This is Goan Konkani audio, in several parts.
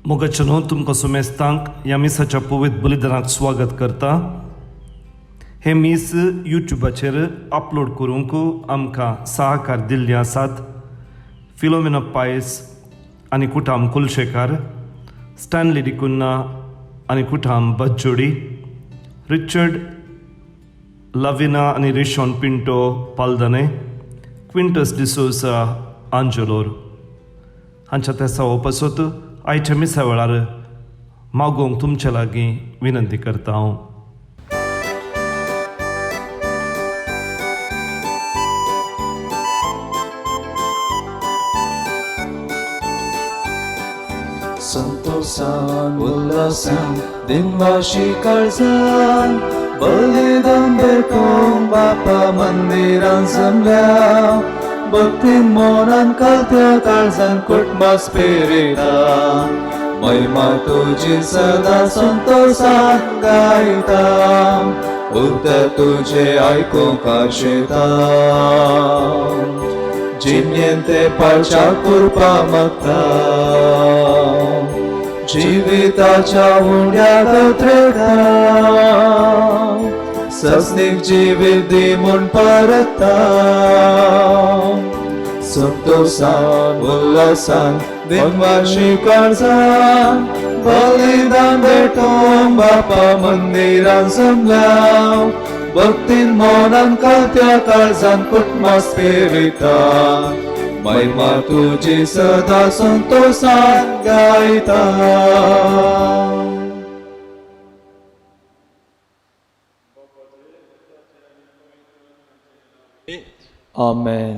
मोगाचे न्हू तुमकां सुमेस्तांक ह्या मिसाच्या पवित्र बलिदानाक स्वागत करता. हें मीस युट्युबाचेर अपलोड करूंक आमकां सहकार दिल्ली आसात फिलोमिना पायस आनी कुटाम कुलशेकार, स्टॅनली डिकुन्ना आनी कुटाम बज्जोडी, रिचर्ड लविना आनी रिशॉन पिंटो पालदने, क्विंटस डिसोजा आंजलोर हांच्या तेसा पासत आयच्या मिसा वेळार मागोवंक तुमचे लागीं विनंती करता हांव. संतोषान उल्हासान दिनवाशी काळजान बलिदान भेटोवंक बापा मंदिरान जमल्या भक्तीन मनान कालत्या काळजान कुटुंबास पेरिता महिमा तुजी सदा संतोषान गायता उतर तुजें आयकूंक आशेता जिणेंत ते पाळच्या कृपा मागता जिविताच्या उण्या उतरेता सस्नीक जिवीत दी म्हूण परता संतोषान उल्हासान दिनवाशी काळजान बलिदान भेटोवंक बापा मंदिरान जमल्या भक्तीन मनान कालत्या काळजान कुटुंबास पेरिता महिमा तुजी सदा संतोषान गायता. आमेन.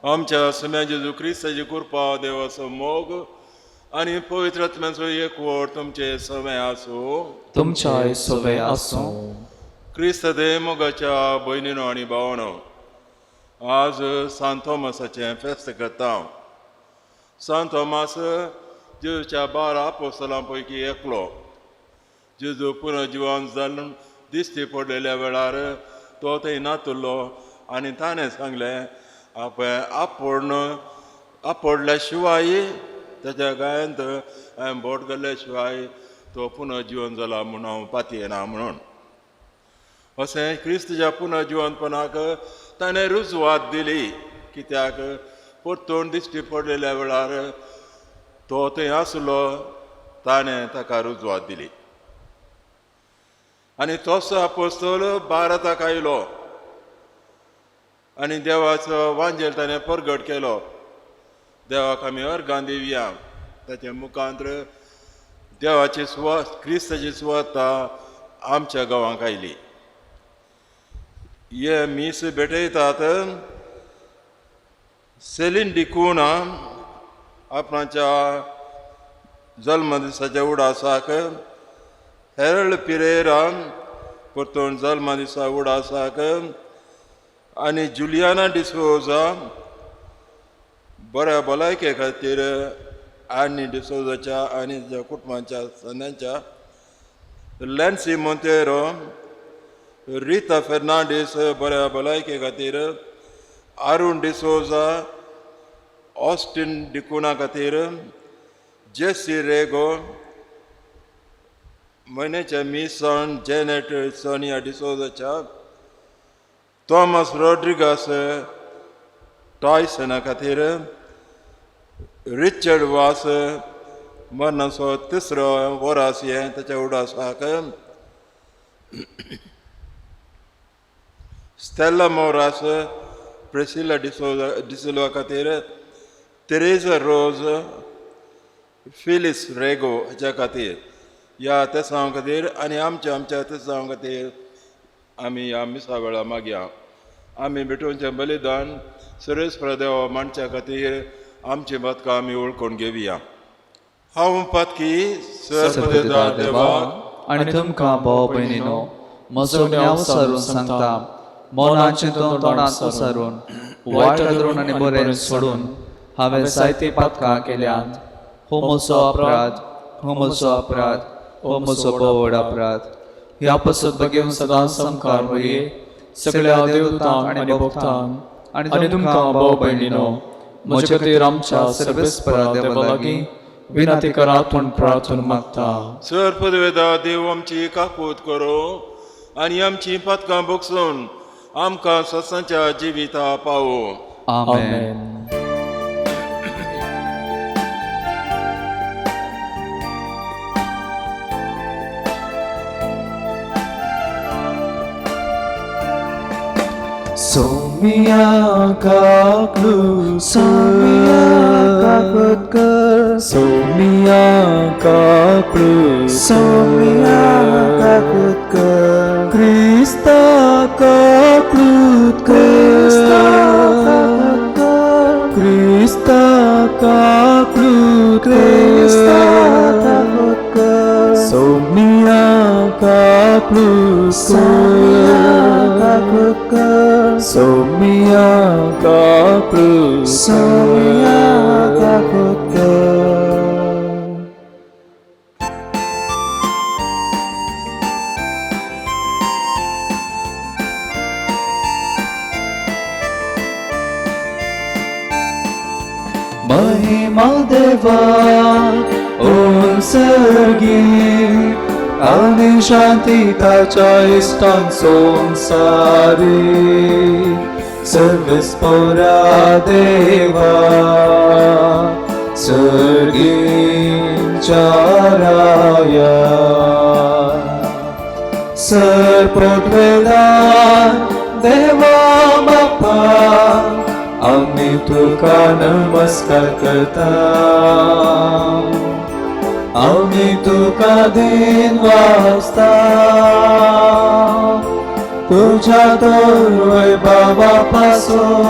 आमच्या सम्या जेजू क्रिस्ताची कृपा, देवाचो मोग आनी पवित्र आत्म्याचो एकवट तुमचे समय आसूं. तुमच्याय सोवे आसूं. क्रिस्त दे मोगाच्या भयणीनो आनी भावानो, आज सांत थॉमसाचें फेस्त करता. सांत थॉमास जेजूच्या 12 आपोस्तलां पैकी एकलो. जेजू पुनर्जिवन जावन दिश्टी पडलेल्या वेळार तो थंय नातुल्लो आनी ताणें सांगलें आपणें आपोडन आपोडल्या शिवाय ताच्या गायंत हांवें बोट घाल्ल्या शिवाय तो पुनर्जिवन जाला म्हूण हांव पातयेना म्हणून. अशें क्रिस्तच्या पुनर्जिवनपणाक ताणें रुजवात दिली, कित्याक परतून दिश्टी पडलेल्या वेळार तो थंय आसलो, ताणें ताका रुजवात दिली. आनी तोच आपोस्तोल भारताक आयलो आनी देवाचो वांजेल ताणें परगट केलो. देवाक आमी अर्गां दिवया. ताच्या मुखांत्र देवाची सुवात, क्रिस्ताची सुवाता आमच्या गांवांक आयली. हे मीस भेटयतात सेलीन डिकुना आपणाच्या जल्मदिसाच्या उडासाक, हेरल्ड पिरेरा परतून जल्मदिसा उडासाक आनी जुलियाना डिसोजा बऱ्या भलायके खातीर आनी डिसोजाच्या आनी ताच्या कुटुंबाच्या संद्यांच्या, लॅन्सी मोंतेरो, रिता फेर्नांडीस बऱ्या भलायके खातीर, अरुण डिसोजा, ऑस्टीन डिकुना खातीर, जेसी रेगो, म्हयन्याच्या मिसन जेनेट सोनिया डिसोजाच्या, थॉमस रॉड्रिगास टॉयसना खातीर, रिचर्ड वास मरणाचो तिसरो वरास हें ताच्या उडासाक, स्टेला मोरास प्रेसिला डिसोजा डिसिल्वा खातीर, तेरेजा रोज फिलिस रेगो हाच्या खातीर. ह्या तेसांव खातीर आनी आमच्या आमच्या तेसांव खातीर आमी ह्या मिसा वेळा मागया. आमी भेटोवचें बलिदान सुरेश देवा मांडच्या खातीर आमची बदकां आमी वळखून घेवया. हांव पातकी सर्वदेवा देवा आनी तुमकां भाव भयणीनो म्हजो न्याव सारून सांगता, मनाचें तोंडांत उसारून वायट धरून आनी बरें सोडून हांवें जायतीं पातकां केल्यांत. हो म्हजो अपराध, हो म्हजो अपराध, हो म्हजो भोव अपराध. ह्या पासत बगेवन सदांच सामकार वये सगळ्या देवतांक आनी भक्तांक आनी तुमकां भाव भयणीनो म्हजे खातीर आमच्या सर्वेस्परा देवा लागीं विनंती करात म्हूण प्रार्थना मागता. सर पदवेदा देव आमची काकूत करो आनी आमची पातकां बोगसून आमकां सत्सांच्या जिविता पावो. आमेन. आमेन. सोमिया काकलू, सोमिया काकूत, सोमिया काकलू, सोमिया काकूत, क्रिस्ता काकलूत, क्रिस्ता काकूत, क्रिस्ता काकलूत, क्रिस्ता काकूत, सोमिया काकलूत, सोमिया काकूत, सोमिया काकलूत, सोमिया काकूत. महिमा देवा ओम सर्गी आणि शांती ताच्या इश्टान संसारी सर्वेस्पोरा देवा सर्गींच्या राया सर्पद्वेदा देवा बाप्पा आम्ही तुका नमस्कार करता आम्ही तुका दिन वाचता तुझ्या तोय बाबा पासून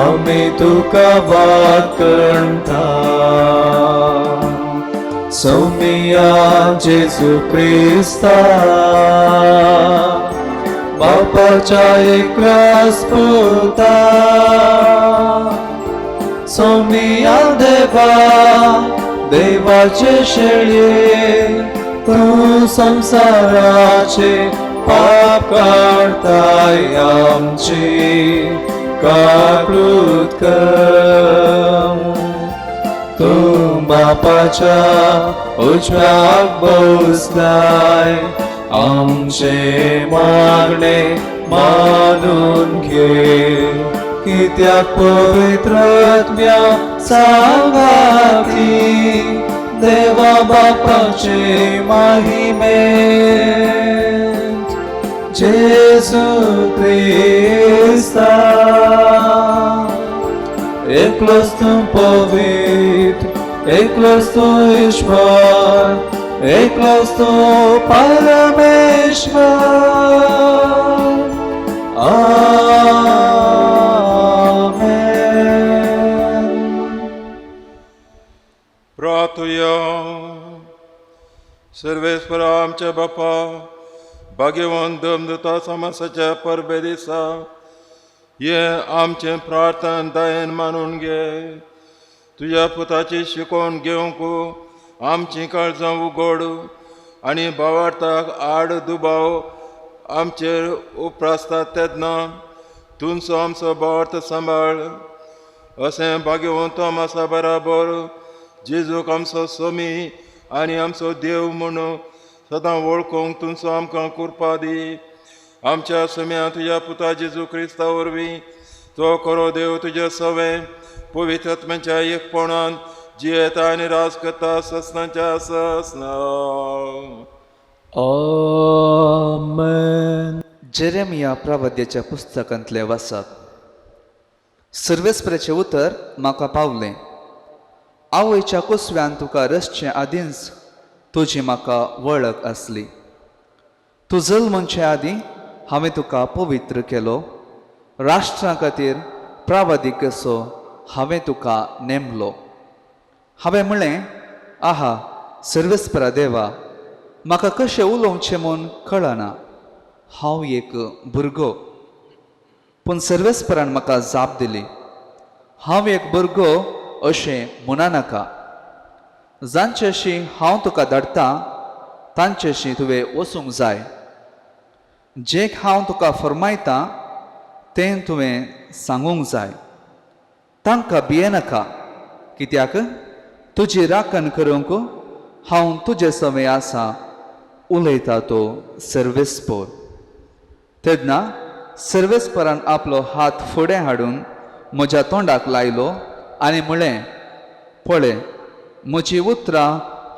आम्ही तुका वाद करता सौमिया जेजू क्रिस्ता बापाच्या एकल्याच पुता सौमिया देवा देवाचे शेळये तू संसाराचे पाप काढताय आमची काकळूत कर. तू बापाच्या उजव्याक बसलाय आमचे मागणे मानून घे कित्याक पवित्रत्म्या सांगाती देवा बापाचे माहिमे जेजू क्रिस्ता एकलोच तूं पवित्र एकलोच तूं ईश्वर एकलोच तूं परमेश्वर. आमेन. प्रार्थुया. सर्वेस्परा आमच्या बापा भाग्यवंत दमदता समासाच्या परबे दिसा हे आमचें प्रार्थना दयेन मानून घे. तुज्या पुताची शिकोवन घेवंक आमचीं काळजां उगड आनी भावार्थाक आड दुबाव आमचेर उप्रासतात तेन्ना तुमचो आमचो भावार्थ सांबाळ. अशें भाग्यवंत आसा बराबर जेजूक आमचो सोमी आनी आमचो देव म्हूण सदां वळखूंक तुमचो आमकां कृपा दी. आमच्या सोम्या तुज्या पुता जेजू क्रिस्ता वरवीं तो खरो देव तुज्या सवें पवित्र आत्म्याच्या एकपणान जियेता आनी राज करता ससनाच्या ससना. आमेन. जेरेमिया प्रवाद्याच्या पुस्तकांतलें वाचप. सर्वेस्पराचें उतर म्हाका पावलें. आवयच्या कुसव्यान तुका रचचे आदींच तुजी म्हाका वळख आसली. तूं जल्मचे आदीं हांवें तुका पवित्र केलो. राष्ट्रा खातीर प्रावादीक कसो हांवें तुका नेमलो. हांवें म्हणलें, आहा सर्वेस्परा देवा, म्हाका कशें उलोवचें म्हूण कळना, हांव एक भुरगो. पूण सर्वेस्परान म्हाका जाप दिली, हांव एक भुरगो अशें म्हणा नाका. जांचेशी हांव तुका धाडटा तांचेशी तुवें वचूंक जाय. जें हांव तुका फर्मायतां तें तुवें सांगूंक जाय. तांकां भियेनाका, कित्याक तुजी राखण करूंक हांव तुजे सवे आसा, उलयता तो सर्वेस्पोर। तेन्ना सर्वेस्परान आपलो हात फुडें हाडून म्हज्या तोंडाक लायलो आनी म्हळें, पळय म्हजी उतरां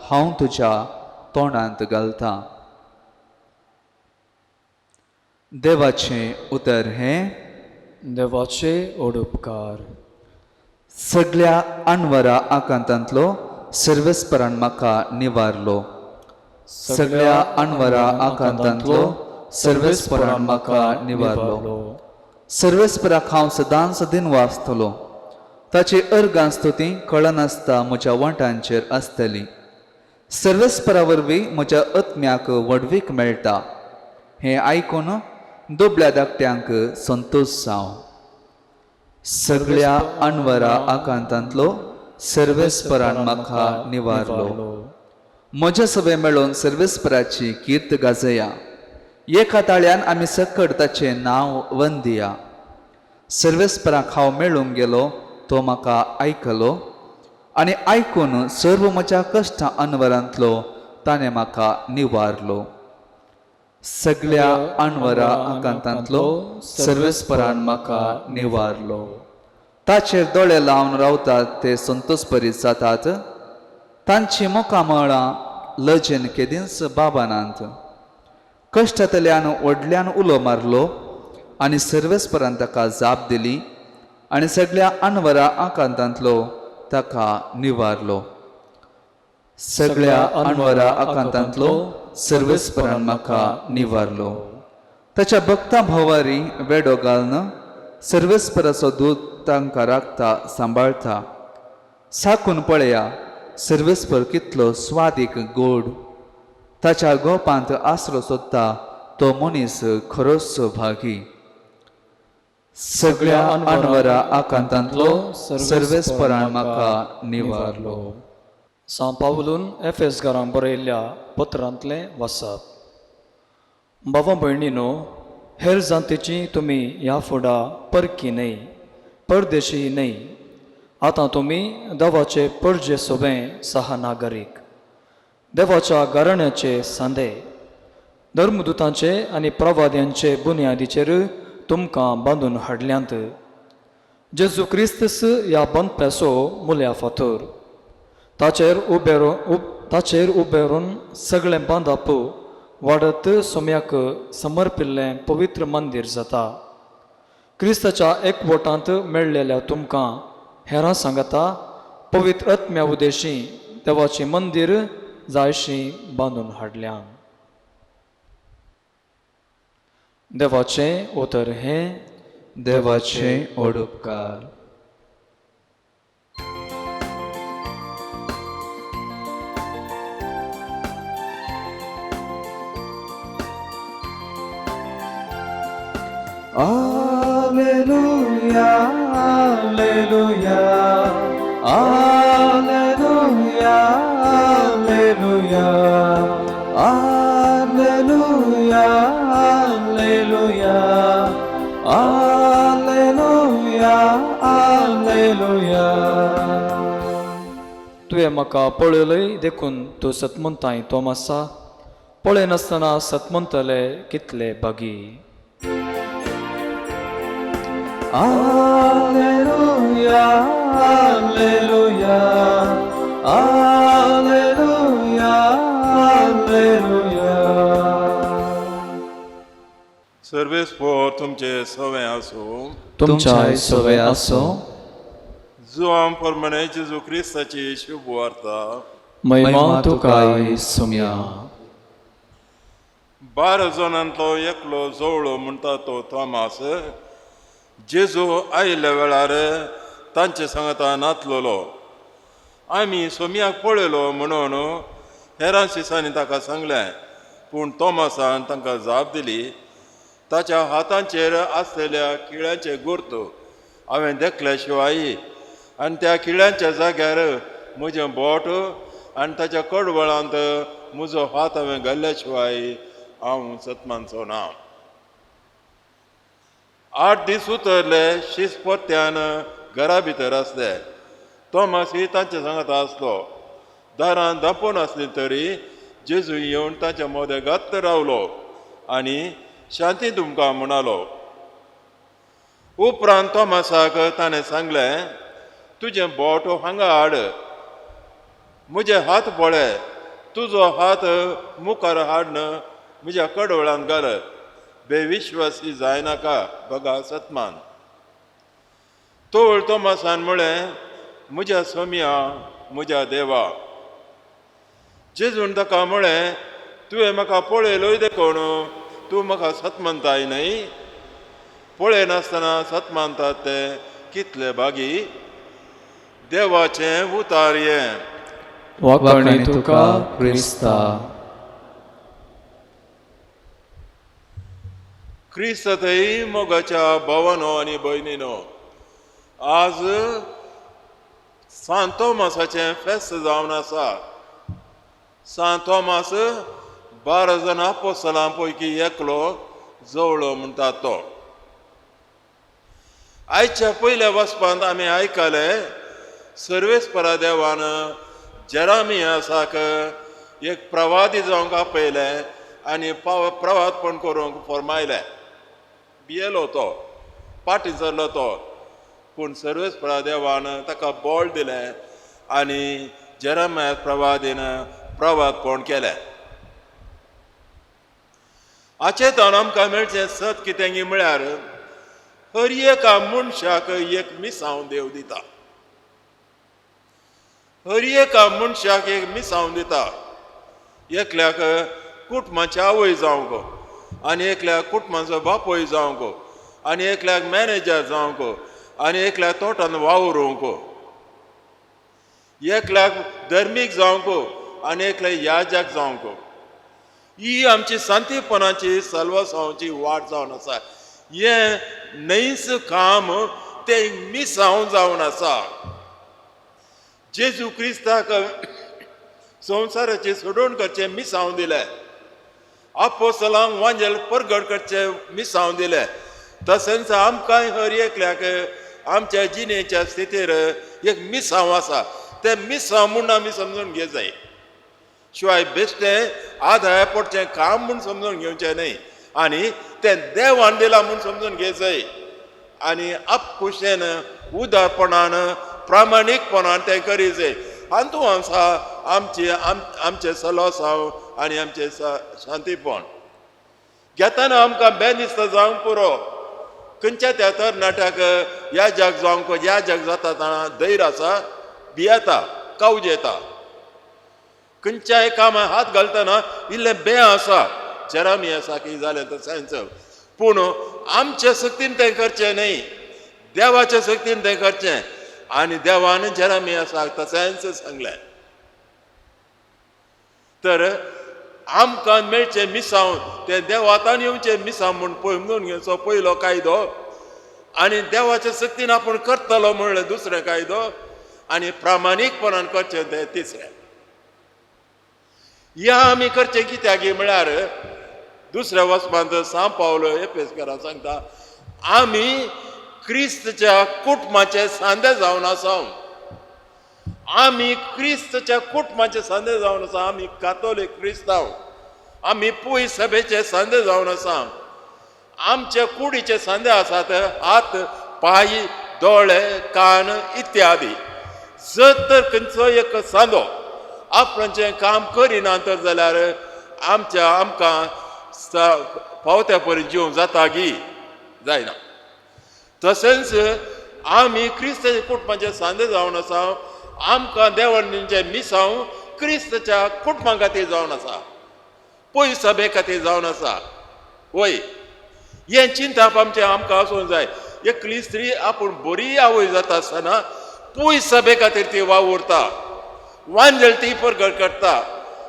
हांव तुज्या तोंडांत घालतां। देवाचें उतर हें। देवाचे ओडुपकार। सगळ्या अनवरा आकांतांतलो सर्वेस्परान म्हाका निवारलो। सगळ्या अनवरा आकांतांतलो सर्वेस्परान म्हाका निवारलो। सर्वेस्पराक हांव सदांच दिन वाचतलो, ताची अर्गां स्तुती कळनासता म्हज्या वंटांचेर आसतली। सर्वेस्परा वरवीं म्हज्या आत्म्याक व्हडवीक मेळटा, हें आयकून दुबळ्या धाकट्यांक संतोश जावं। सगळ्या अनवरा आकांतांतलो सर्वेस्परान म्हाका निवारलो। म्हज्या सभे मेळोवन सर्वेस्पराची कीर्त गाजया, एका ताळ्यान आमी सकट ताचें नांव वंदिया। सर्वेस्पराक हांव मेळूंक गेलो, तो म्हाका आयकलो आनी आयकून सर्व म्हज्या कश्टां अनवरांतलो ताणें म्हाका निवारलो। सगळ्या अनवरा आकांतांतलो सर्वेस्परान म्हाका निवारलो। ताचेर दोळे लावन रावतात ते संतोषपरीत जातात, तांची मुखामळां लजेन केदींच बाबानात। कश्टांतल्यान व्हडल्यान उलो मारलो आनी सर्वेस्परान ताका जाप दिली आनी सगळ्या अनवरा आकांतांतलो ताका निवारलो। सगळ्या अनवरा आकांतांतलो सर्वेस्परान म्हाका निवारलो। ताच्या भक्तां भोवारी वेडो घालून सर्वेस्पराचो दूत तांकां राखता सांबाळता। साकून पळया सर्वेस्पर कितलो स्वादीक गोड, ताच्या गोपांत आसरो सोदता तो मनीस खरोच भागी। सगळ्या अनवरा आकांतांतलो सर्वेस्परान म्हाका निवारलो। सां पावलून एफएस घरांक बरयल्ल्या पत्रांतलें वाचप। बाबा भयणीनो, हेर जातीची तुमी ह्या फुडा परकी न्हय, परदेशी न्हय, आतां तुमी देवाचे परजे सोबें सहा नागरीक, देवाच्या घराण्याचे सांदे, धर्मदुतांचे आनी प्रवाद्यांचे बुन्यादीचेर तुमकां बांदून हाडल्यांत। जेजू क्रिस्तस ह्या बांदप्याचो मुल्या फातर, ताचेर उबेरून सगळें बांदप वाडत सोम्याक समर्पिल्लें पवित्र मंदीर जाता। क्रिस्ताच्या एकवटांत मेळ्ळेल्या तुमकां हेरां सांगता पवित्र आत्म्या उदेशी देवाचें मंदीर जायशी बांदून हाडल्या। देवाचें उतर हें। देवाचें ओडुपकार। Alleluia, alleluia, alleluia, alleluia, alleluia, alleluia, alleluia, alleluia। तुवें म्हाका पळयलय देखून तूं सतमंताय तोमासा, पळयनासतना सतमंतले कितले भागी। Alleluia, alleluia, alleluia, alleluia। सर्वेस्पोर तुमचे सवे आसूं। तुमच्याय सवे आसूं। जुवां प्रमाणे जेजू क्रिस्ताची शुभ वार्ता। महिमा तुका सोम्या। 12 जाणांतलो एकलो जवळो म्हणटा तो थॉमास जेजू आयिल्ल्या वेळार तांचे सांगता नातलोलो। आमी सोम्याक पळयलो म्हणून हेरां शिसांनी ताका सांगलें, पूण थॉमासान तांकां जाप दिली, ताच्या हातांचेर आसलेल्या किळ्यांचे गुर्त हांवें देखल्या शिवाय आनी त्या किळ्यांच्या जाग्यार म्हजें बोट आनी ताच्या कडवळांत म्हजो हात हांवें घाल्ल्या शिवाय हांव सतमानचो ना। 8 दीस उतरले शीस परत्यान घरा भितर आसले, तोमास ही तांच्या सांगात आसलो. दारान दापोवन आसली तरी जेजू येवन तांच्या मोदें घात रावलो आनी शांती तुमकां म्हणालो. उपरांत तोमासाक ताणें सांगलें, तुजें बोट हांगा हाड, म्हजे हात पळय, तुजो हात मुखार हाडन म्हज्या कडवळान घाल, बेविश्वासी जायनाका बगा सतमान. तोळ तोमासान म्हळें, म्हज्या सोम्या, म्हज्या देवा. जेजून ताका म्हळें, तुवें म्हाका पळयलोय देखून तूं म्हाका सत मानताय न्हय? पळयनासतना सत मानतात ते कितले भागी. देवाचें उतार हें. वाखाणी तुका क्रिस्ता. क्रिस्त थंय मोगाच्या भावानो आनी भयणीनो, आज सांत तोमासाचें फेस्त जावन आसा. सांत तोमास 12 जाणां आपोस्तलां पैकी एकलो जवळो म्हणटा तो. आयच्या पयल्या वचपांत आमी आयकलें, सर्वेस्परा देवान जेरामियासाक एक प्रवादी जावंक आपयलें आनी प्रवादपण करूंक फर्मायलें. भियेलो तो, फाटीं सरलो तो, पूण सर्वेस्परा देवान ताका बळ दिलें आनी जेरामिया प्रवादीन प्रवादपण केलें. हाचे तावन आमकां मेळचें सत कितें म्हळ्यार, हर एका मनशाक एक मिसांव देव दिता. हर एका मनशाक एक मिसांव दिता. एकल्याक कुटुंबाची आवय जावंक, आनी एकल्याक कुटुंबाचो बापूय जावंक, आनी एकल्याक मॅनेजर जावंक, आनी एकल्याक तोटान वावरूंक, एकल्याक धर्मीक जावंक, आनी एकल्याक याजक जावंक. ही आमची शांतीपणाची सल्वसांवची वाट जावन आसा. हें न्हयच काम, तें मिसांव जावन आसा. जेजू क्रिस्ताक संवसाराची सोडोवण करचें मिसांव दिलें, आपोस्तलांक वांजेल परगट करचें मिसांव दिलें. तशेंच आमकां हर एकल्याक आमच्या जिणेच्या स्थितीर एक मिसांव आसा. तें मिसांव म्हूण आमी समजून घेवंक जाय. शिवाय बेश्टें आदाय पडचें काम म्हूण समजून घेवचें न्हय, आनी तें देवान दिलां म्हूण समजून घेवंक जाय. आनी आपखुशेन, उदारपणान, प्रामाणीकपणान तें करी जाय. हातूंत आसा आमचें आमचें सलोसांव आनी आमचें शांतीपण. घेतना आमकां बें दिसता जावंक पुरो. खंयच्या त्या तरणाट्याक ह्या जग जावंक, ह्या जग जाता ताणा धैर्य आसा, भियेता, कावज येता. खंयच्याय कामाक हात घालतना इल्लें बें आसा, जेरामी आसा की जालें तशेंच. पूण आमचे सक्तीन तें करचें न्हय, देवाचे सक्तीन तें करचें. आनी देवान जेरामी आसा तशेंच सांगलें. तर आमकां मेळचें मिसांव तें देवातान येवचें मिसांव म्हूण समजून घेवचो पयलो कायदो, आनी देवाच्या सक्तीन आपूण करतलो म्हणलें दुसरें कायदो, आनी प्रामाणीकपणान करचें तें तिसरें. ह्या आमी करचें कित्याक म्हळ्यार, दुसऱ्या वचपांत सांव पावलो एपेसकारा सांगता, आमी क्रिस्तच्या कुटुंबाचे सांदे जावन आसा. आमी क्रिस्तच्या कुटुंबाचे सांदे जावन आसा. आमी कातोलीक क्रिस्तांव, आमी पुय सभेचे सांदे जावन आसा. आमचे कुडीचे सांदे आसात हात, पांय, दोळे, कान इत्यादी. जर तर खंयचो एक सांदो आपणाचें काम करिना तर जाल्यार आमच्या आमकां पावत्या परी जीव जाता गी जायना. तशेंच आमी क्रिस्ताच्या कुटुंबाचे सांदे जावन आसा. आमकां देवान मिसांव क्रिस्ताच्या कुटुंबा खातीर जावन आसा, पय सभे खातीर जावन आसा. वय हें चिंताप आमचें आमकां आसूंक जाय. एकली स्त्री आपूण बरी आवय जाता आसतना पय सभे खातीर ती वावुरता, वांजेल ती परगट करता.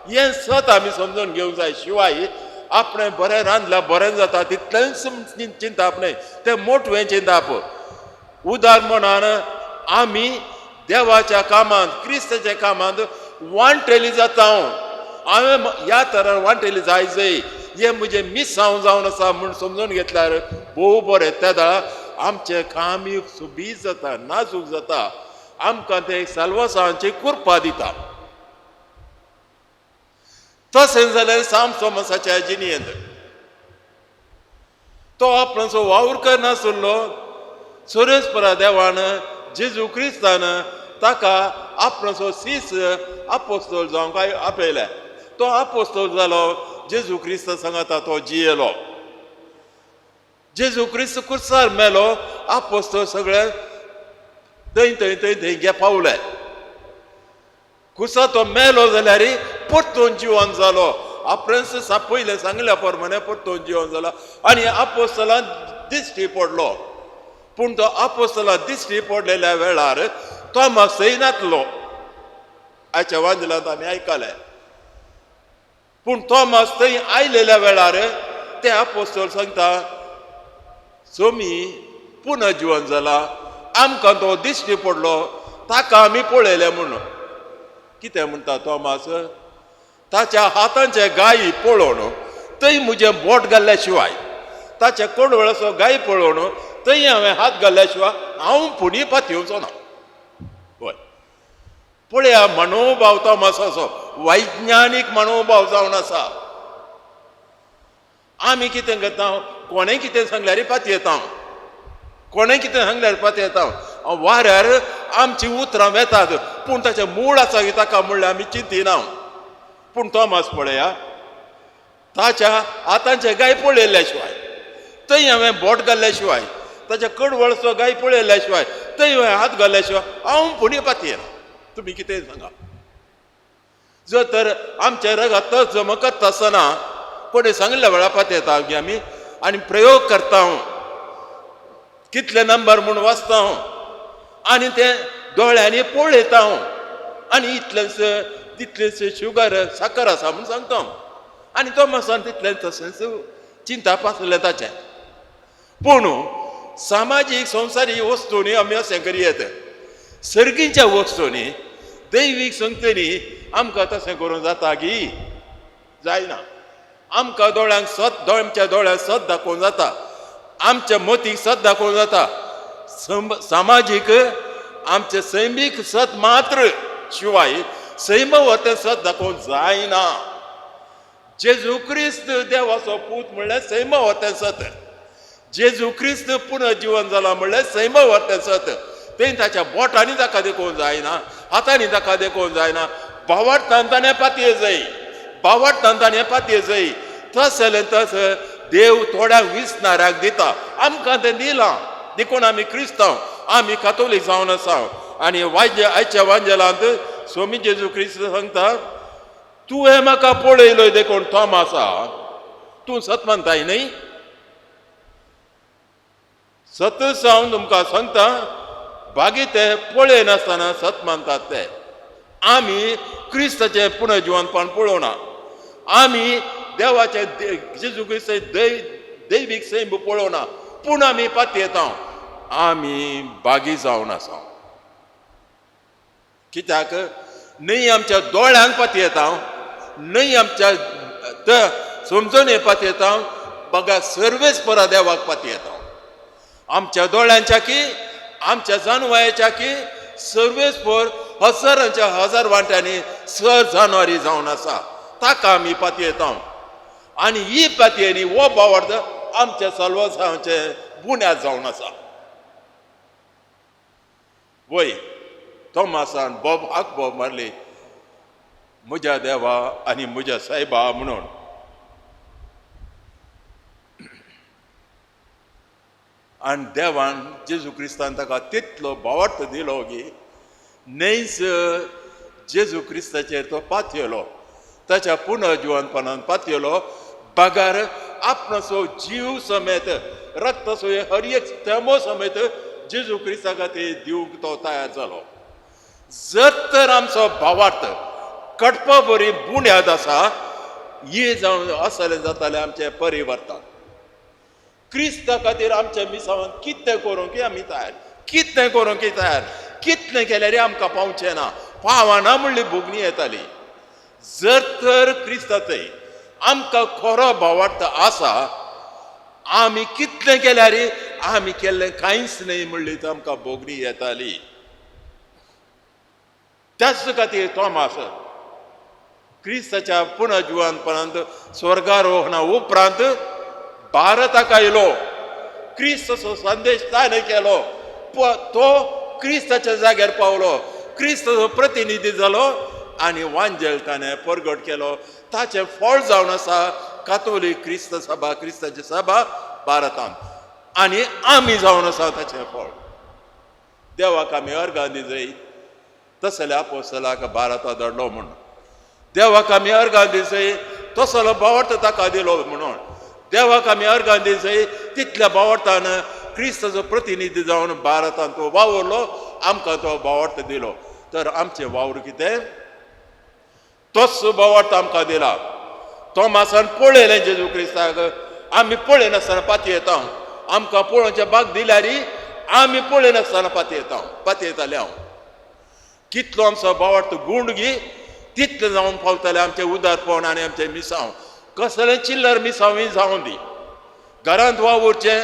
हें सत आमी समजून घेवंक जाय. शिवाय आपणें बरें रांदलां बरें जाता तितलेंच चिंताप न्हय, तें मोटवें चिंताप. उदार म्हणान आमी देवाच्या कामांत, क्रिस्ताच्या कामांत वांटेली जाता. हांवें ह्या तरान वांटेली जाय जाय, हें म्हजें मिसांव जावन आसा म्हूण समजून घेतल्यार भोव बरें. त्या वेळार आमचें कामय सुबीज जाता, नाजूक जाता. आमकां ते साल्वासांची कुरपा दिता. तशें जाल्यार सांत थॉमसाच्या जिणेंत तो आपणाचो वावर करनासलो. सुरेशपरा देवान जेजू क्रिस्तान ताका आपणाचो सीस आपोस्तोल जावंक आपयले. तो आपोस्तोल जालो. जेजू क्रिस्त सांगता तो जियेलो. जेजू क्रिस्त कुर्सार मेलो. आपोस्तोल सगळे थंय थंय थंय थंय गे पावले. कुर्सा तो मेलो जाल्यार परतून जिवन जालो. आपणें पयलें सांगल्या प्रमाणे परतून जिवन जालो आनी आपोस्तलान दिश्टी पडलो. पूण तो आपोस्तला दिश्टी पडलेल्या वेळार थॉमस थंय नातलो. आयच्या वांजलांत आमी आयकलें. पूण थॉमस थंय आयलेल्या वेळार ते आपोस्तल सांगता सोमी पुनः जिवन जाला, आमकां तो दिश्टी पडलो, ताका आमी पळयले म्हूण. कितें म्हणटा थॉमस? ताच्या हातांचे गायी पळोवन थंय म्हजें बोट घाल्ल्या शिवाय, ताच्या कोडवळाचो गाय पळोवन थंय हांवें हात घाल्ल्या शिवाय हांव पुणी पातयेवचो ना. हय, पळया मनोभाव थॉमसाचो वैज्ञानीक मनोभाव जावन आसा. आमी कितें करता? कोणें कितें सांगल्यार पातयेता, कोणें कितें सांगल्यार पातयेता. वाऱ्यार आमची उतरां वेतात पूण ताचें मूळ आसा की ताका म्हणल्यार आमी चिंतिना. पूण थॉमस पळया ताच्या हातांचे गाय पळयल्ल्या शिवाय, थंय हांवें बोट घाल्ल्या शिवाय, ताच्या कडवळचो गाय पळयल्ल्या शिवाय, थंय हांवें हात घाल्ल्या शिवाय हांव पुणी पातयेना. तुमी कितें सांगा? जर तर आमच्या रगात जमा करता आसतना कोणी सांगल्या वेळार पातयेता गे आमी आनी प्रयोग करता हांव, कितले नंबर म्हूण वाचता हांव आनी ते दोळ्यांनी पळयता हांव आनी इतलेंच तितलेंच शुगर साकर आसा म्हूण सांगता हांव. आनी तो मातसो तितलें तशेंच चिंता पासलें ताचें. पूण सामाजीक संवसारीक वस्तूंनी आमी अशें करयेत, सर्गीच्या वस्तूंनी दैवीक संगतनी आमकां तशें करूंक जाता गी? जायना. आमकां दोळ्यांक सत, आमच्या दोळ्यांक सत दाखोवंक जाता, आमच्या मतीक सत दाखोवंक जाता. सामाजीक आमचें सैमीक सत मात्र शिवाय सैम तें सत दाखोवंक जायना. जेजू क्रिस्त देवाचो पूत म्हणल्यार सैम तें सत. जेजू क्रिस्त पुनर्जिवन जाला म्हणल्यार सैम तें सत. तें ताच्या बोटांनी ताका देखोवंक जायना, हातांनी ताका देखोवंक जायना. भावार्थान ताणें पातये जाय, भावार्थान ताणें पातये जाय. तस जालें तस देव थोड्यांक विसनाऱ्याक दिता, आमकां तें दिलां देखून आमी क्रिस्तांव, आमी कातोलीक जावन आसा. आनी वायज आयच्या वांजेलांत स्वामी जेजू क्रिस्त सांगता, तुवें म्हाका पळयलो देखून थॉमस आसा, तूं सत मानताय न्हय? सत हांव तुमकां सांगता, बागी ते पळयनासतना सत मानतात ते. आमी क्रिस्ताचें पुनर्जिवनपण पळोवना, आमी देवाचें जेजू क्रिस्त दैवीक सैम पळोवना, पूण आमी पातयेता, आमी बागी जावन आसा. कित्याक न्हय आमच्या दोळ्यांक पातयेता, न्हय आमच्या समजून पातयेता, बगा सर्वेस परा देवाक पातयेता. आमच्या दोळ्यांच्या की आमच्या जानवायाच्या की सर्वेस पर हजारांच्या हजार वांट्यांनी सर जानवारी जावन आसा, ताका आमी पातयेता. आनी ही पातयेनी हो भावार्थ आमच्या साल्वासांचे बुन्याद जावन आसा. वय थॉमसान बोब हाक बोब मारली, म्हज्या देवा आनी म्हज्या सायबा म्हणून. आनी देवान जेजू क्रिस्तान ताका तितलो भावार्थ दिलो की न्हयच जेजू क्रिस्ताचेर तो पातयेलो, ताच्या पुनर्जिवनपणान पातयेलो, बगर आपणाचो जीव समेत रक्ताचो हर एक थेंबो समेत जेजू क्रिस्ता खातीर दिवंक तो तयार जालो. जर तर आमचो भावार्थ कडपा बरी बुन्याद आसा, ही जावन असलें जातालें आमचें परिवर्तन. क्रिस्ता खातीर आमच्या मिसावान कितें करूंक आमी तयार, कितें करूंक तयार, कितलें केल्यार आमकां पावचें ना, पावना म्हणली भोगणी येताली. जर तर क्रिस्ताचें आमकां खरो भावार्थ आसा, आमी कितलें केल्यार आमी केल्लें कांयच न्हय म्हणली तर आमकां भोगणी येताली. त्याच खातीर तोमास क्रिस्ताच्या पुनर्जिवनपणांत स्वर्गारोहणा उपरांत भारताक आयलो. क्रिस्ताचो संदेश ताणें केलो, तो क्रिस्ताच्या जाग्यार पावलो, क्रिस्ताचो प्रतिनिधी जालो आनी वांजेल ताणें परगट केलो. ताचें फळ जावन आसा कातोलीक क्रिस्त सभा, क्रिस्ताची सभा भारतांत, आनी आमी जावन आसा ताचें फळ. देवाक आमी अर्गां दिजय तसल्या आपोस्तलाक भारतांत धाडलो म्हणून, देवाक आमी अर्गां दिसय तसलो भावार्थ ताका दिलो म्हणून, देवाक आमी अर्गां दिसय तितल्या भावार्थान क्रिस्ताचो प्रतिनिधी जावन भारतांत तो वावुरलो, आमकां तो भावार्थ दिलो. तर आमचें वावर कितें? तोच भावार्थ आमकां दिला. तोमासान पळयलें जेजू क्रिस्ताक, आमी पळयनासतना पातयेता. आमकां पळोवचें भाग दिल्यार आमी पळयनासतना पातयेता, पातयेताले हांव. कितलो आमचो भावार्थ गुंड गी तितलें जावन पावतालें आमचें उदारपण आनी आमचें मिसांव. कसलें चिल्लर मिसांव जावं दी, घरांत वावुरचें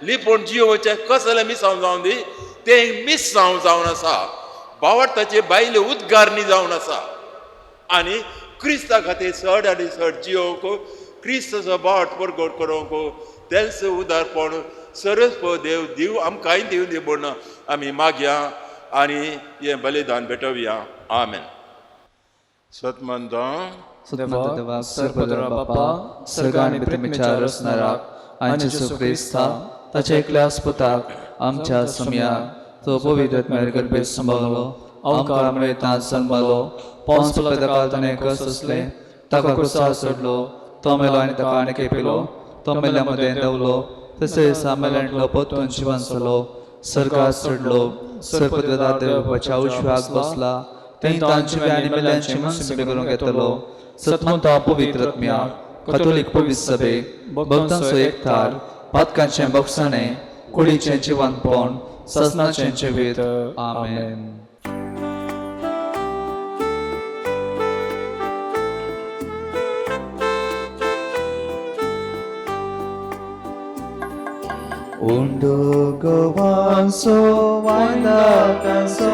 लिपून जियोवचें कसलें मिसांव जावं दी, तें मिसांव जावन आसा. भावार्थाची बायले उद्गारणी जावन आसा आनी क्रिस्ता खातीर चड आनी चड जियोवंक, क्रिस्ताचो भावार्थ परगट करूंक तेंच उदारपण सरस देव दिव आमकांय दिव दी म्हूण आमी मागया आनी हें बलिदान भेटोवया. आमेन. सतमंतां देवा सर्वदरा बापा सर्ग आनी पृथ्वीच्या रचणाराक आनी जेजू क्रिस्ता ताच्या एकल्या पुताक आमच्या समयाक तो पवित्र आत्म्यार गर्भेत सांबाळलो, अवकार मेळटा जल्मलो, पोंस पदकाल ताणें कस सोंसलें, ताका क्रुसार सोडलो, तो मेलो आनी ताका आनी खेपिलो, तो मेल्या मदें देंवलो, तशेंच मेल्यांतलो परतून जिवन जालो, सर्गार चडलो, सर्वपदा देवाच्या उजव्याक बसला, थंय तांची आनी मेल्यांची मनसुबी करूंक येतलो. सतमंता पवित्र आत्म्या कथोलीक पवित्र सभे भक्तांचो एकतार पातकांचें बक्षाणें कुडीचें जिवनपण ससनाचें जिवीत. आमेन. उंडो गोवांसो वायदाकांसो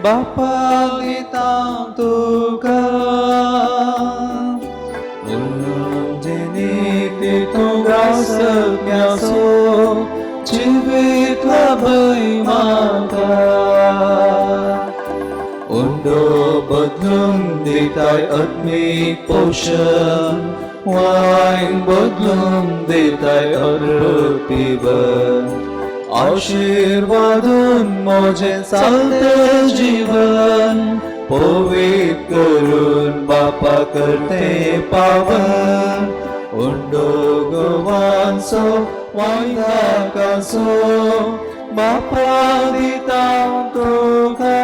बापा दिता तुका, उंजेनी तूं ग्रासज्ञासो जिवीत लाभय म्हाका. उंडो बदलून दिताय आत्मीक पोशण, वायन बदलून दिताय अप्रतिबन, आशिर्वादून म्हजें चालतें जीवन, पवित्र करून बापा करते पावन. उंडो गोवांचो वायदाकांचो बापा दिता तुका,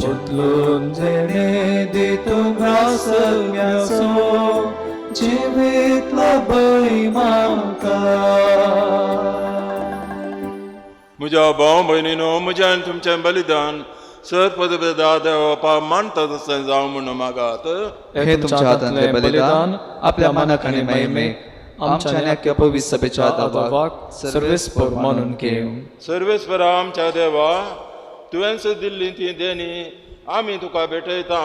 बदलून जेणे दितूं ग्रासज्ञाचो जिवीत लाभय म्हाका. म्हज्या भाव भयणीनो, म्हज्या आनी तुमचें बलिदान सर पदवेदा देवा मानता तशें जावं म्हूण मागात. हे तुमच्या हातांतलें बलिदान आपल्या मनाक आनी महिमेक आमच्या आनी अख्ख्या पवित्र सभेच्या दावाक सर्वेस्पर मानून घेवं. सर्वेस्परा आमच्या देवा, तुवेंच दिल्ली ती देणी आमी तुका भेटयता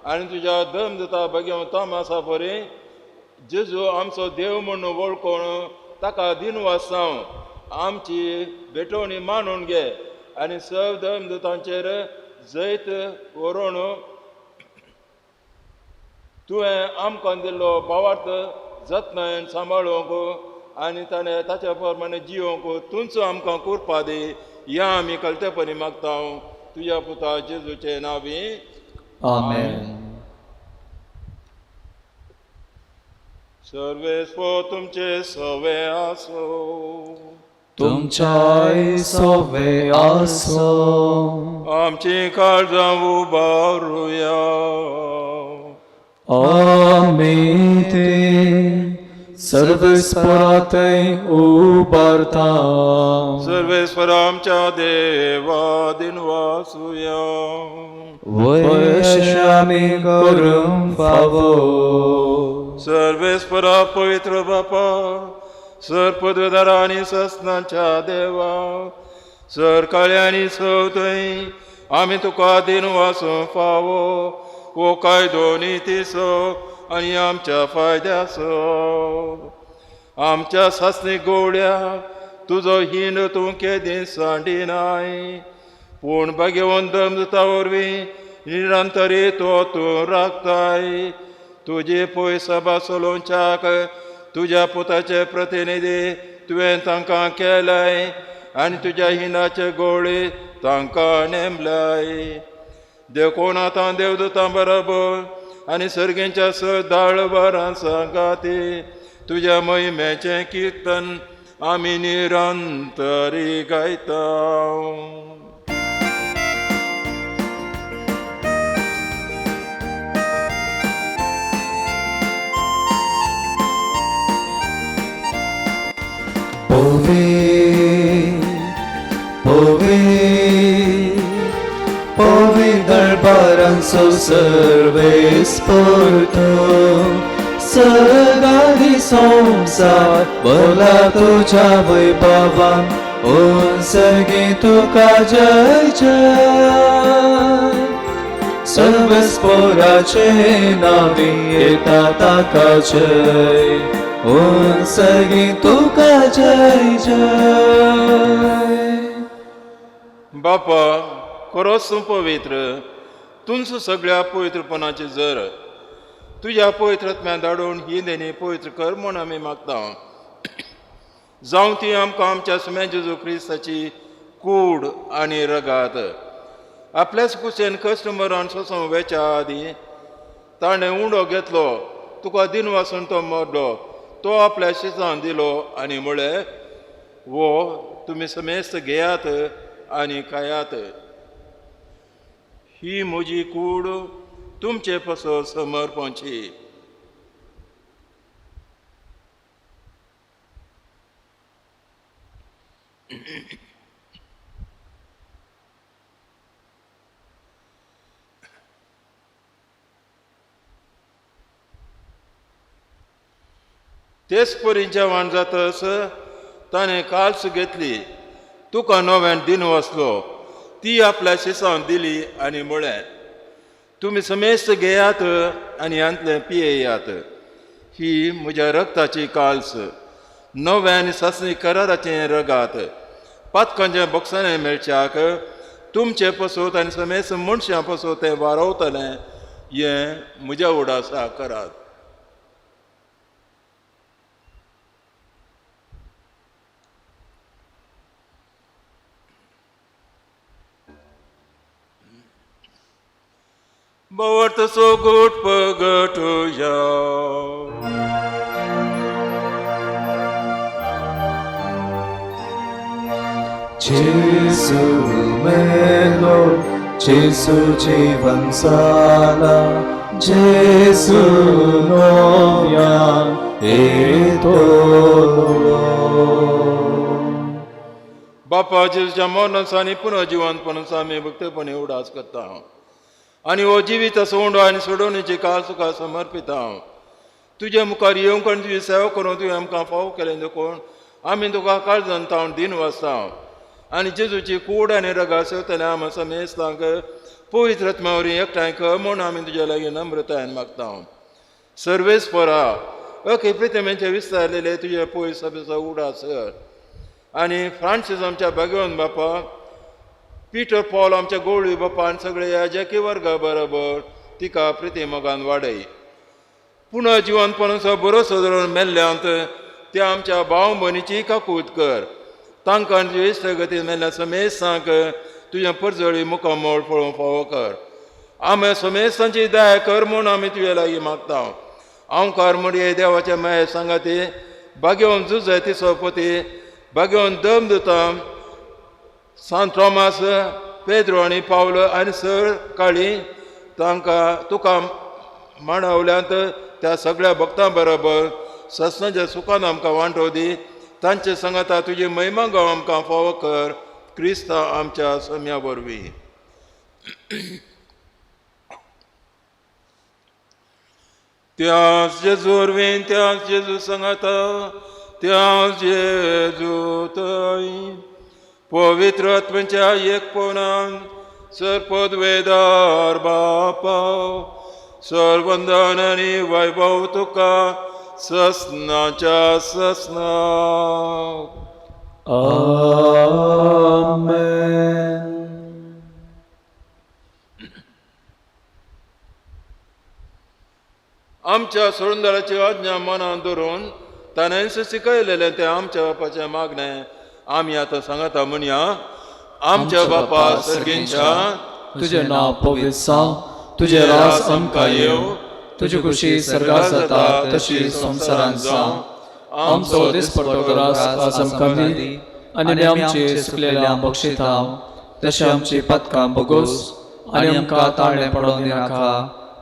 आनी तुज्या दम दिता बगेव तोमासा परी जेजू आमचो देव म्हूण वळखून ताका दिनवास जावं. आमची भेटवणी मानून घे आनी सव धर्म दुतांचेर जैत व्हरून तुवें आमकां दिल्लो भावार्थ जतनायेन सांबाळूंक आनी ताणें ताच्या प्रमाणे जियोवंक तूंच आमकां कृपा दी. ह्या आमी कळतेपणी मागता तुज्या पुता जेजूचे नांवी. आमेन. सर्वेस्पर तुमचे सवे आसो. तुमच्याय सोवे आसो. आमची काळजां उबारुया. आमी ते सर्वेस्परातय उबारता. सर्वेस्पर आमच्या देवा दिनवासुया. वय आमी करूंक फावो. सर्वेस्परा पवित्र बापा, सर पदवीधरा आनी ससनाच्या देवा, सर काळ्या आनी सवथंय आमी तुका दिनवासूं फावो हो कायदो नितीचो आनी आमच्या फायद्याचो. आमच्या सासणी गोवड्या तुजो हिंड तूं केदीं सांडिनाय पूण भाग्यवंत दमता वरवीं निरंतरी तो तूं राखताय. तुजी पय सभा चलोवच्याक तुज्या पुताचे प्रतिनिधी तुवें तांकां केलाय आनी तुज्या हिंडाचे गोळे तांकां नेमलाय. देखून आतां देवदूतां बरोबर आनी सर्गेंच्या स दाळबारां सांगाती तुज्या महिमेचें किर्तन आमी निरंतरी गायता. पोवे पोवे पोवे दरबारांचो सर्वेस्पोर्तो सदादी संसार बोला तुझ्या वैभवान उंसगी तुका जय जय. सर्वस्पोराचे नावी येता ताका जय उंसगी तुका जय जय. बापा खरोच तूं पवित्र तुमचो सगळ्या पवित्रपणाची जर तुज्या पवित्र आत्म्यान धाडून ही देणी पवित्र कर म्हूण आमी मागता. जावं ती आमकां आमच्या सुम्या जेजू क्रिस्ताची कूड आनी रगात. आपल्याच कुशेन कश्ट मरण सोंसूंक वेच्या आदीं ताणें उंडो घेतलो तुका दिनवासून तो मरलो तो आपल्या शिसान दिलो आनी म्हळें वो तुमी समेस्त घेयात आनी खायात. ही म्हजी कूड तुमचे पासत समर्पणची. तेच परी जेवण जातस ताणें काल्स घेतली तुका नव्यान दिन वसलो ती आपल्या शिसावन दिली आनी म्हळें तुमी समेस्त घेयात आनी हांतलें पियेयात. ही म्हज्या रक्ताची काल्स नव्या आनी सासणी कराराचें रगात. पातकांच्या बोक्सांनी मेळच्याक तुमचे पसत आनी समेस्त मनशां पसत तें वारवतलें हें म्हज्या उडासा करात. बवर्त सोगूट पगटुया. जेसू मेलो जेसू जीवन साला जेसू नोव्यान येतोलो. बापा जेजूच्या मरणाचो आनी पुनर्जिवंतपणाचो आमी भक्तपणी उडास करता आनी हो जिवीत असो उंडो आनी सोडोवणेची काल तुका समर्पिता. तुजे मुखार येवंक आनी तुजी सेवा करूंक तुवें आमकां फावो केलें देखून आमी तुका काळजान तावन दिन वाचता आनी जेजूची कूड आनी रगा सेवतले आमी समेस्तांक पवित्र आत्म्या वरवीं एकठांय कर म्हूण आमी तुज्या लागीं नम्रतायेन मागता. सर्वेस परा अखे प्रितमेचे विस्तारलेले तुजे पयस सभेचो उडास आनी फ्रांसीस आमच्या भाग्यवंत बापा पिटर पॉल आमच्या गोळी बापा आनी सगळे ह्या जॅकी वर्गा बरोबर तिका प्रिती मोगान वाडय. पुनः जिवनपणाचो बरो धरून मेल्ल्यांत त्या आमच्या भाव भयणीची काकूत कर. तांकां तुजे इश्टगतीन मेल्ल्या समेस्तांक तुजें परजळी मुखामळ पळोवंक फावो कर. आमी समेस्तांची दया कर म्हूण आमी तुजे लागीं मागता. आमकार मडये देवाच्या माये सांगाती भाग्यवंत झुजाय ती सोपती भाग्यवंत दम दिता सांत थॉमास पेद्रो आनी पावल आनी सर काळी तांकां तुका मांडवल्यांत त्या सगळ्या भक्तां बरोबर ससनाच्या सुखान आमकां वांटो दी. तांचे सांगाता तुजी महिमा गांव आमकां फावो कर क्रिस्ता आमच्या सम्या वरवीं. त्याच जेजू वरवीं त्याच जेजू सांगाता त्याच जेजू थंय पवित्र आत्म्याच्या एकपणान सर पदवेदार बापा, सर वंदन आनी वैभव तुका ससनाच्या ससना. आमेन. आमच्या सोडूनदाराची आज्ञा मनान धरून ताणेंच शिकयलेलें तें आमच्या बापाचें मागणें आमी आतां सांगता म्हणया. आमच्या बापा सर्गींच्या, तुजें नांव पवित्र जावं, तुजें राज आमकां येवं, तुजी खुशी सर्गात जाता तशी संवसारांत जावं. आमचो दिसपट्टो ग्रास आज आमकां दी, आनी आमी आमचे चुकलेल्या बक्षिता तशें आमची पदकां बगोस, आनी आमकां ताळें पडोवन दिनाका,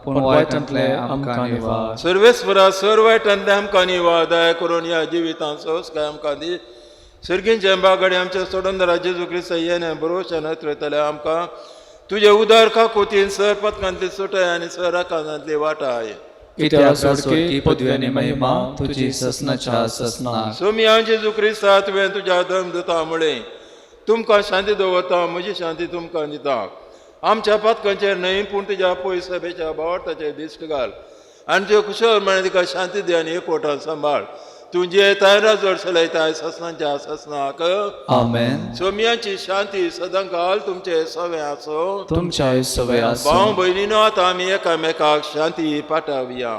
पूण वायटांतलें आमकां निवार. सर्वेस्वरा, सर वायटांतलें आमकां निवार. दया करून ह्या जिवितांत संस्कार आमकां दी. सर्गींच्या बागडे आमच्या सोडंदरा जेजू क्रिस्त येणे बरोवच्या नत्रतले आमकां तुजे उदार काकुतीन सर पदकांतली सुटाय आनी सर आकांतांतली वाटाय. कित्याक सोडकी पदवी आनी महिमा तुजी ससनाच्या ससनाक. सोमिया जेजू क्रिस्ता, तुवें तुज्या धर्म दिता म्हळें, तुमकां शांती दवरता, म्हजी शांती तुमकां दिता. आमच्या पातकांचेर न्हय पूण तुज्या पयस सभेच्या भावार्थाचेर दिश्ट घाल आनी तुज्या कुशळ म्हळ्यार तिका शांती दी आनी एकवटान सांबाळ. तूं जे तायरा जोड चलयताय ससनाच्या ससनाक. आमेन. सोमियाची शांती सदांकाल तुमचे सवे आसो. तुमच्या सवय आसूं. भाव भयणीनो, आतां आमी एकामेकाक शांती पाठावया.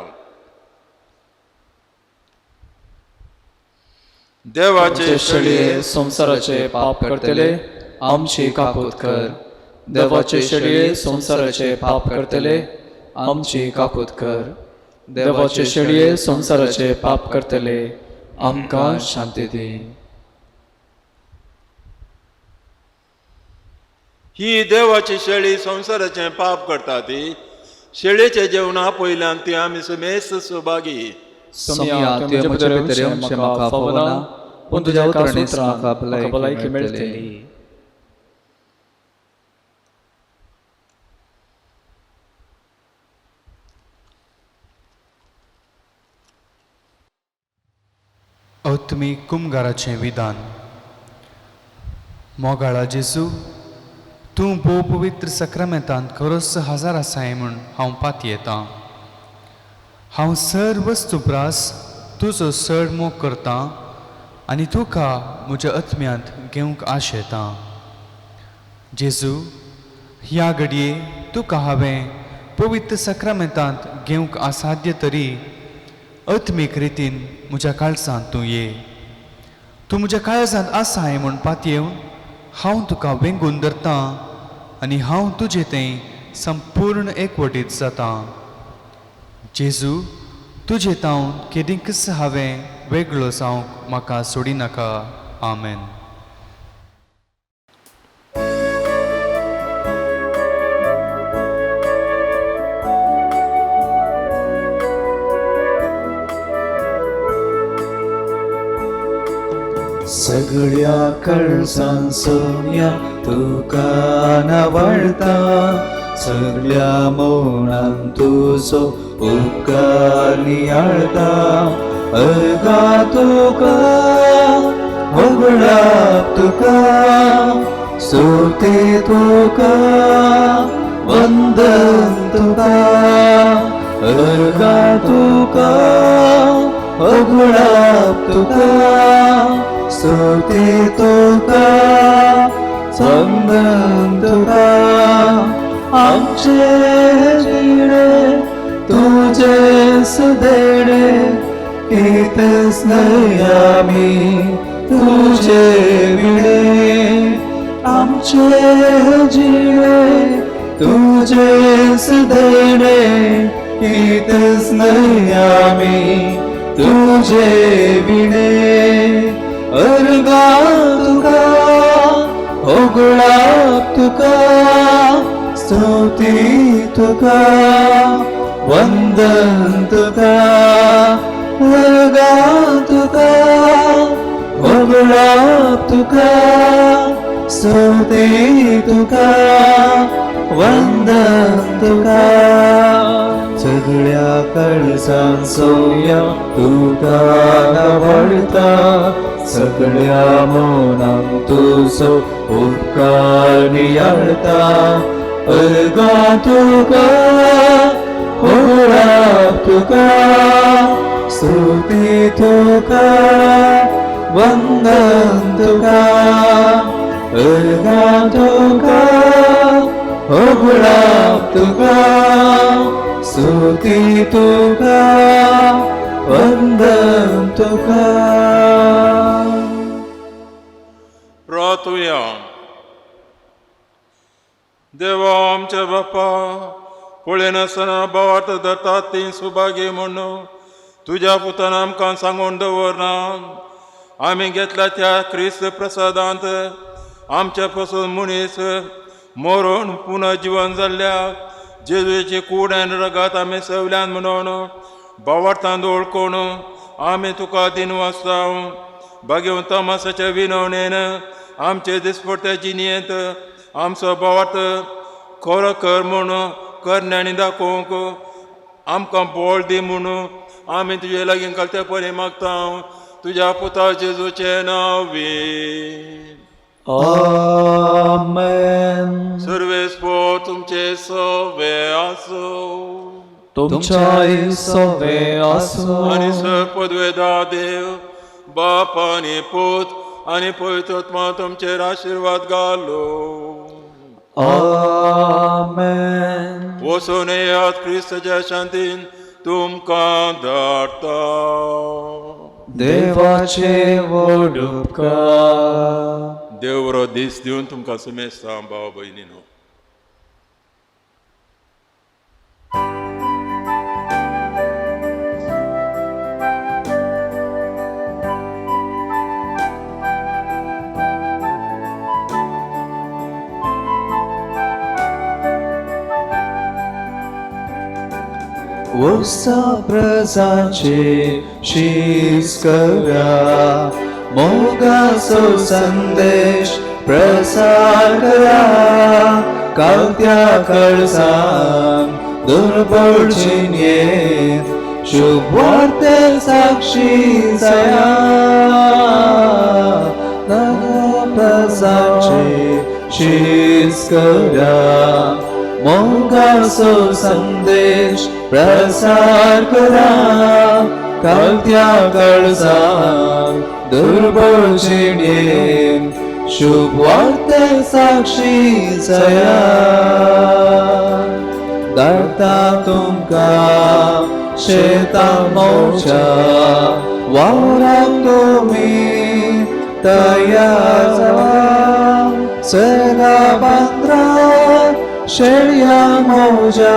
देवाचे तुमचे शेळये संवसाराचे पाप करतले आमची काकूत कर. देवाचे शेळये संवसाराचे पाप करतले आमची काकूत कर. देवाचे शेळये संवसाराचे पाप करतले आमकां शांती दी. ही देवाची शेळी संवसाराचें पाप करता ती शेळयेचें जेवण आपयल्यान ती आमी समेस्त सुभागी. सोमया, तुवें म्हजे भितर येवचें म्हाका फावना, पूण तुज्या उतरांनीच म्हाका भलायकी मेळटली. आत्मीक कुमगाराचें विधान. मोगाळा जेजू, तूं भोव पवित्र सक्रामेंतांत खरोच हजार आसाय म्हूण हांव पातयेतां. हांव सर वस्तू प्रास तुजो चड मोग करतां आनी तुका म्हज्या आत्म्यांत घेवंक आशेतां. जेजू, ह्या घडये तुका हांवें पवित्र सक्रामेंतांत घेवंक असाध्य तरी आत्मीक रितीन म्हज्या काळजांत तूं ये. तूं म्हज्या काळजांत आसाय म्हूण पातयेवन हांव तुका वेंगून धरतां आनी हांव तुजे थंय संपूर्ण एकवटीत जातां. जेजू, तुजे तावन केदींकच हांवें वेगळो जावंक म्हाका सोडिनाका. आमेन. सगळ्या कळसान सोम्या तुका नावडता, सगळ्या मौनान तुजो उपकार नियाळता. अर्गा तुका होगळाप तुका, स्तुती तुका, वंदन तुका. अर्गा तुका होगळाप तुका, स्तुती तुका, वंदन तुका. आमचे जिणे तुझे सुदेणे, कितेंच न्हय आमी तुझे विणे. आमचे जिणे तुझे सुदेणे, कितेंच न्हय आमी तुझे विणे. अर्गा तुका होगळाप तुका, स्तुती तुका, वंदन तुका. अर्गा तुका होगळाप तुका, स्तुती तुका, वंदन तुका. सगळ्या कळसान सोया तुका नावडता, सगळ्या मनान तुजो उपकार नियाळता. अर्गां तुका होगुळाप तुका स्तुती तुका वंदन तुका अर्गां तुका होगुळाप तुका स्तुती तुका वंदन तुका. प्रार्थुया. देवा आमच्या बापा, पळयनासतना भावार्थ धरतात ती सुभागी म्हणून तुज्या पुतान आमकां सांगून दवरना. आमी घेतल्या त्या क्रिस्त प्रसादांत आमच्या पसून मनीस मरून पुनर्जिवन जाल्ल्या जेजूची कूड आनी रगात आमी सवल्यान म्हणून भावार्थान वळखून आमी तुका दिन वाचता. भाग्यवंत तमासाच्या विनवणेन आमचे दिसपडट्या जिणेंत आमचो भावार्थ खरो कर म्हूण करण्यांनी दाखोवंक आमकां बळ दी म्हणून आमी तुजे लागीं घालते परी मागता, तुज्या पुता जेजूचें नांवी. आमेन. सर्वेस्पो तुमचे सवे आसूं. तुमच्याय सवे आसूं. आनी सर पदवेदा देव बाप आनी पूत आनी पवित्र तुमचेर आशिर्वाद घालो. आमेन. वचून येयात, क्रिस्ताच्या शांतीन तुमकां धाडटा. देवाचे व्हड उपकार. देव बरो दीस दिवन तुमकां सुमेस्ता भाव भयणीनो. वसा प्रजाचे शीस करा, मोगाचो संदेश प्रसार करा, कालत्या कळसान दुर्बळ जिणेंत शुभवार्ते साक्षी जाया. प्रजाचे शीस करा, मोगाचो संदेश प्रसार करा, कालत्या कळसान दुर्बळ जिणेंत शुभवार्ते साक्षी जाया. धाडटा तुमकां शेतां मोवच्या वावराक तुमी तयार जावा, सगळ्या बांद्रा शेळया मोजा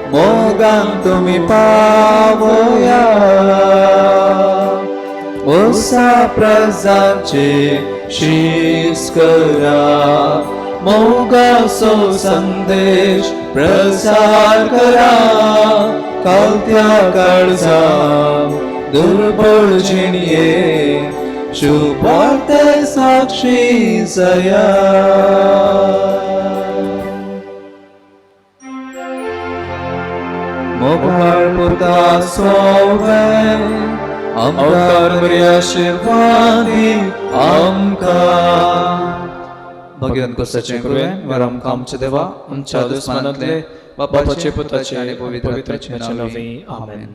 मोगान तुमी पावया. ओसा प्रजाचे शीस करा, मोगाचो संदेश प्रसार करा, कालत्या काळजान दुर्बळ जिणये शुभवार्ते साक्षी जया. मोगाळ पुता सोवे अवतार बरी आशिर्वादी आमकां. भगवंत कोसाचें कृपेन वर आमकां आमच्या देवा आमच्या दुस्मानांतले बापाचे, पुताचे आनी पवित्र पवित्र आत्म्याचे नांवी. आमेन.